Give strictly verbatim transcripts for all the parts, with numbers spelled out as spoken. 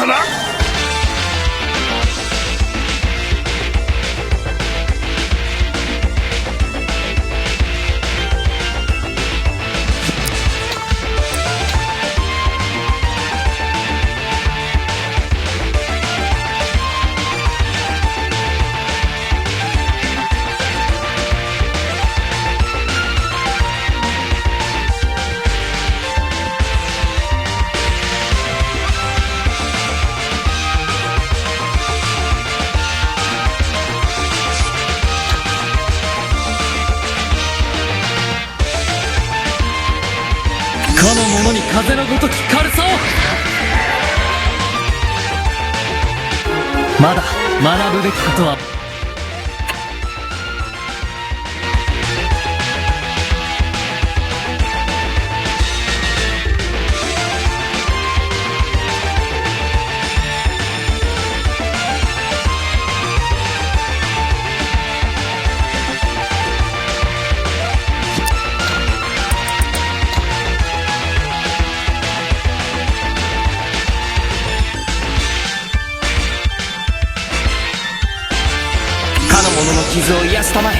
な。かの者に風のごとき軽さを。まだ学ぶべきことは。かの者の傷を癒したまえ。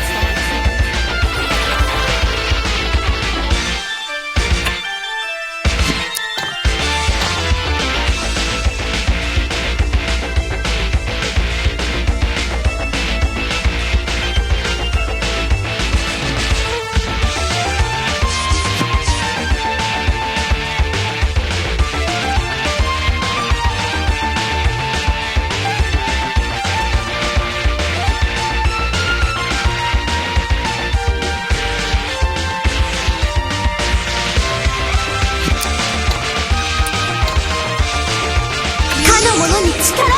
かの者に力を。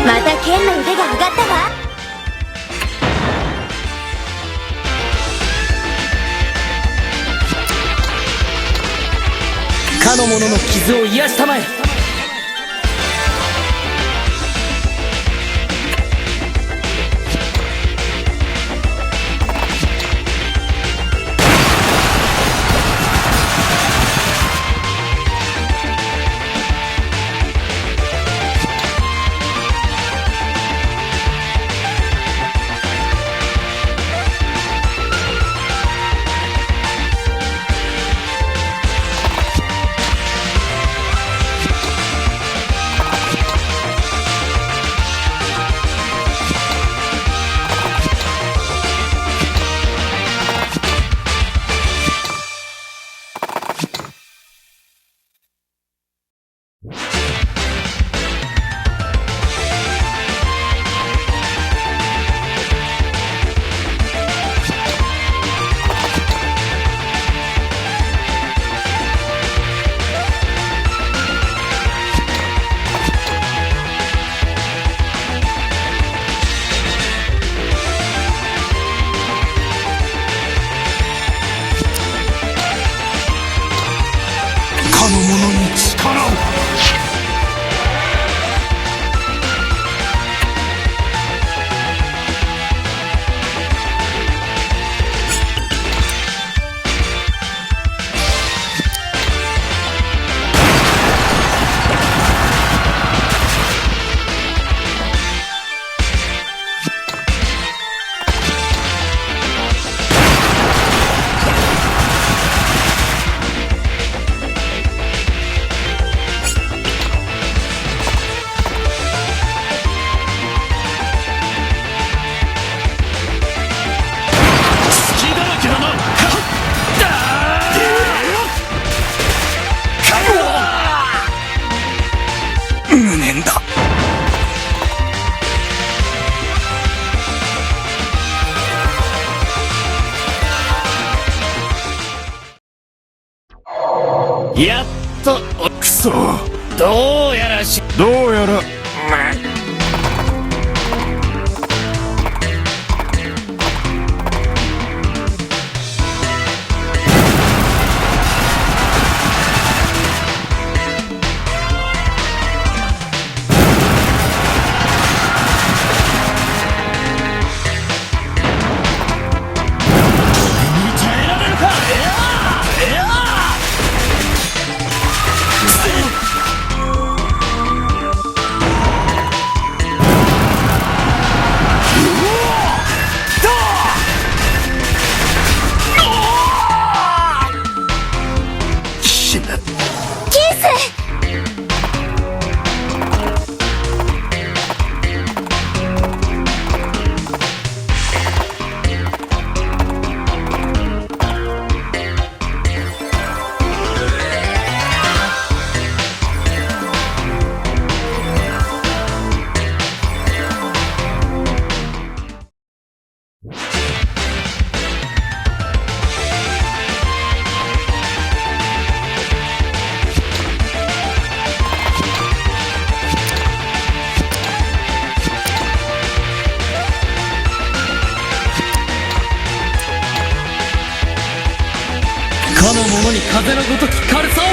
またケンの腕が上がったわ。かの者の傷を癒したまえ。やっと。くそ。どうやらし、どうやら。かの者に風のごとき軽さを。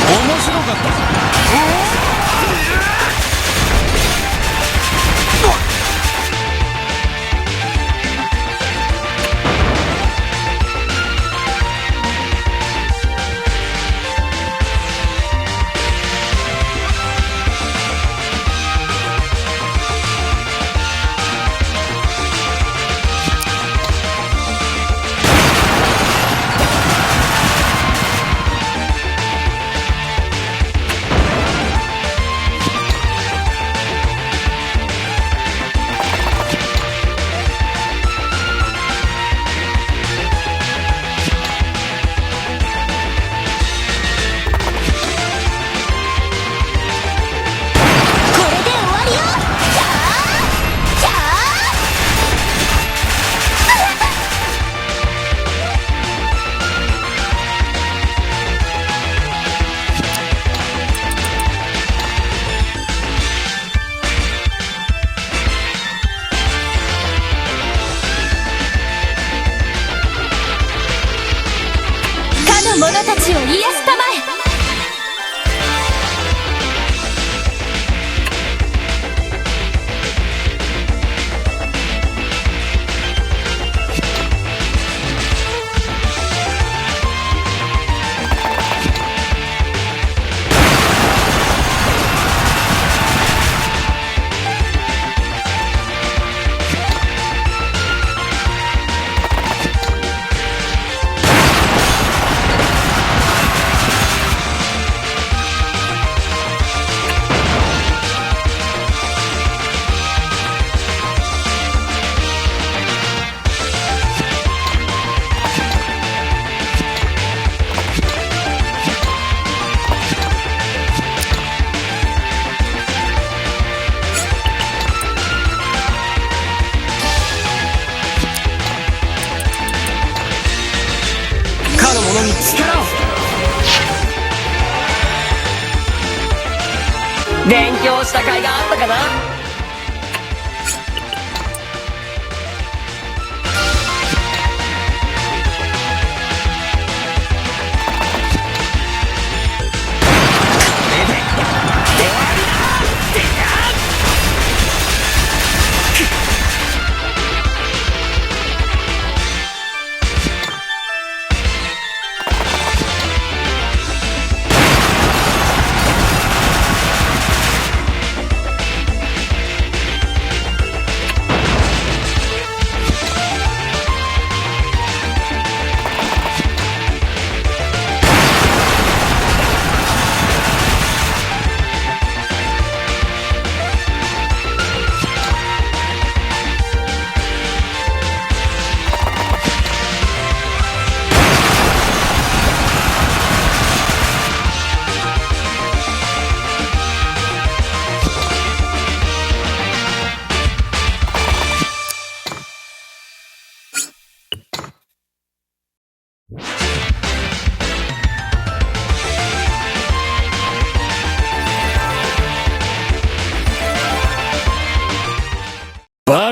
面白かった。これで終わりよ。じゃあ、じゃあ。かの者たちを癒やすたまえ。かの者に力を。勉強した甲斐があったかな。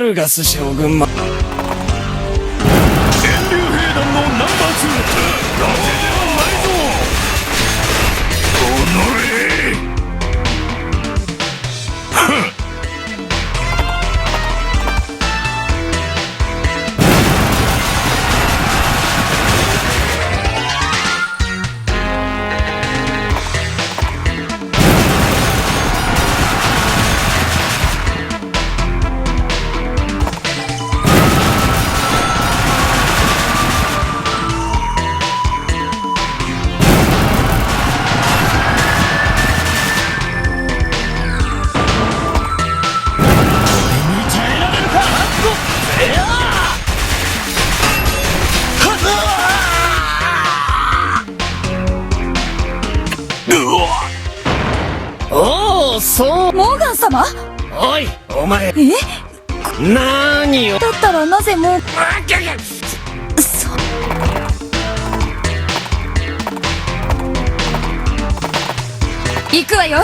ルガス将軍ま。電流兵団のナンバーツー、伊達ではないぞ。おのれ。ふん。おお、そう。モーガン様？おい、お前。え？何を？だったらなぜもう。あ、いやいや。そ、行くわよ。